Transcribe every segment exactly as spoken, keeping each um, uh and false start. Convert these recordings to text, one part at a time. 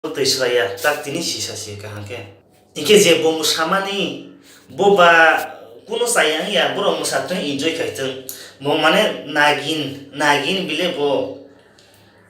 Twi swlaiya, tak tini sisa si kaham khe. Hinkhe je bo mwsamani, bo ba kuno chaya wngya, borok mwsatwng enjoy khaitwng. Bo mane nagin, nagin bile bo.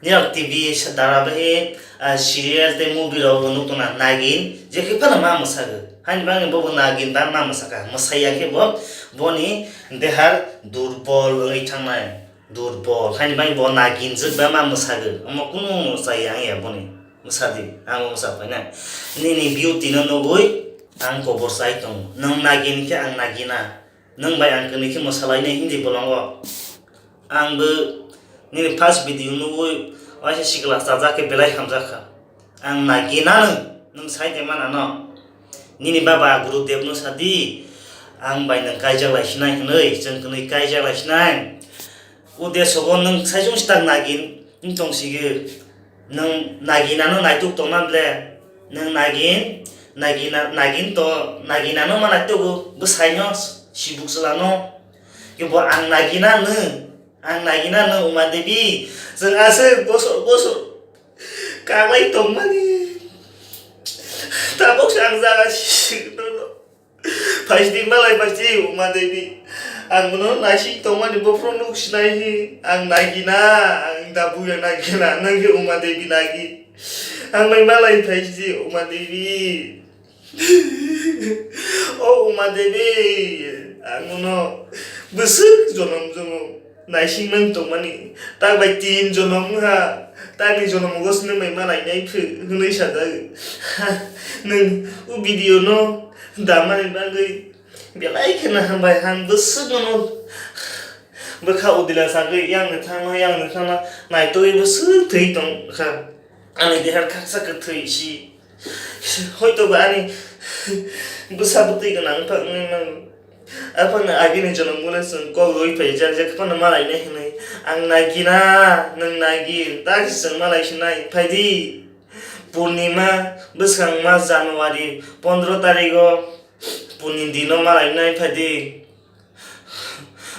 Nirok T V sa-, dara bai, ah, serial tei movie rok bo nuk tongna nagin, je khe phano ma mwsago. Haini bagwi bo bo nagin ba ma mwsaka. Mwsaiya khe bo, boni dehar durbol wngwi thangnai. Durbol, haini bagwi bo naginjwk ba ma mwsago, omo kunu chaya wngya boni, mwsadi, ang bo mwsa phainai. Nini beauty no nugwi ang kobor chai tongo, nwng nagin khe ang nagina, nwng bai ang kwnwi khe mwsalainai hindi bolongo. Ang bo nini first video nugwi waisa sikla chajak khe belai hamjak kha. Ang nagina nwng, nwng sai de mana no. Nini baba Gurudev no sadi, ang bai nwng kaijak lai sinai hwnwi, chwng kwnwi kaijak lai sinai. O desogo nwng saichung sitak nagin wng tong sigi. Nwng nagina no naituk tongma ble. Nwng nagin, nagina, nagin to, nagina no ma naitugo bwsai no, sibuk chwla no. Kebo ang nagina nwng, ang nagina nwng Uma Devi. Chwng aswk bosor bosor. Kanglai tongmani. Tabuk se ang jaga si-, phaisdi malai phaisdi Uma Devi. Ang bono naising tongmani bophuru nuk sinai hi. Ang nagina, ang dabuya nagina, nang khe Uma Devi nagi. Ang bai malai phaisdi Uma Devi. O Uma Devi, ang bono bwswk jonom jonom naisingmani tongmani, tak bai tin jonom wngkha, tani jonomo gosni bai malainai phi hwnwi sajak. Nwng o video no damani bagwi belai kheno hambai, ang bwswk nono bwkha udila sagwi yang ni thangma, yang ni thangma naitugwi bwswk thwi tongkha. Ani deha khaksa kwthwi si. Hoito ba ani bwsa bwtwi gwnang wngkha wngwi mano. Aphano agini jonom gwnang chwng kok rwui phaijak, je phano malainai hwnwi. Ang nagina, nwng nagin, tak se chwng malai sinai. Phaidi, Purnima, bwskang mas January pondro tarigo Purnima dino malainai phaidi.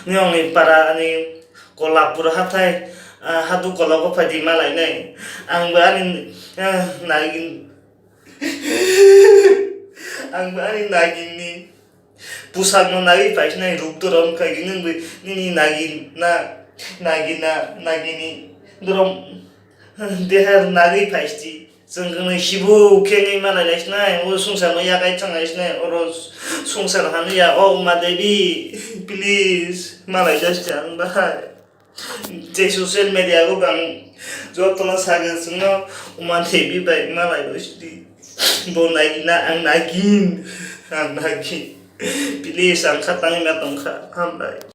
Niyongni para ani Kolapur hathai, ah, hadu kologo phaidi malainai. Ang bo ani, ah, nagin, ang bo ani naginni pusakno nagwi phaisinai ruk dorom khai nini, nini nagina, nagina, nagini dorom. Deher nagwi phaisti. Chwng kwnwi sibu khe wngwi malai lai sinai, o swngcharno yakai thang lai sinai, oro swngchar hanu ya, o Uma Devi, please, malai jasti ang bahai. Je social media o bang jotono sagwi chwngno Uma Devi bai malai rw sidi. Bo nagina, ang nagin, ang nagin. Please, ang kha tangwi ma tongkha, hambai.